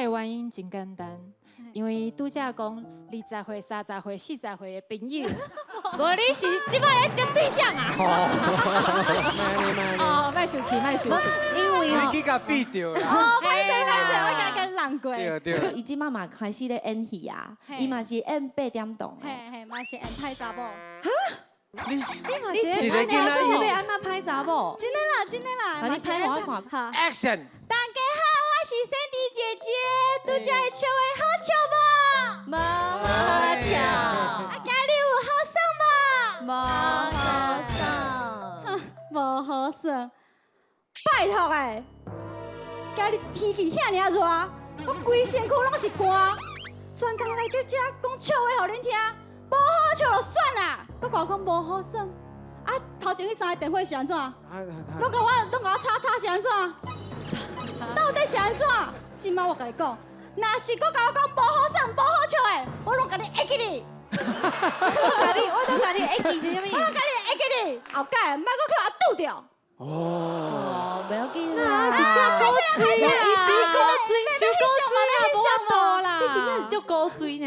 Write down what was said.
的原因真簡單，因為拄才講20歲、30歲、40歲的朋友，無你是這擺咧招對象啊？哦，莫生氣，莫生氣，因為你去共比著啦。哦，歹勢歹勢，我共共弄過。對對。伊這擺嘛開始咧演戲啊，伊嘛是演八點檔的。嘿嘿，嘛是演歹查某。哈？你你一個囡仔要按怎歹查某？真的啦，真的啦。你歹予我看。好。 Action！大家好，我是 Sandy 姐姐，拄才的笑話好笑無？無好笑。啊，今日有好耍無？無好耍。無好耍。拜託欸，今日天氣遐爾熱，我規身軀攏是汗，專工來這遮講笑話予恁聽，無好笑就算啦，閣共我講無好耍。啊，頭前彼三个電話是按怎？攏共我吵吵是按怎？到底是按怎？這擺我共你講，若是閣共我講無好耍、無好笑的，我攏共你會記你。我都共你會記是啥物？我攏共你會記你，後蓋莫閣去予我拄著。哦，袂要緊那啦，是遮古錐啊，伊傷古錐，傷古錐啊，無法度啦。你真正是足古錐呢。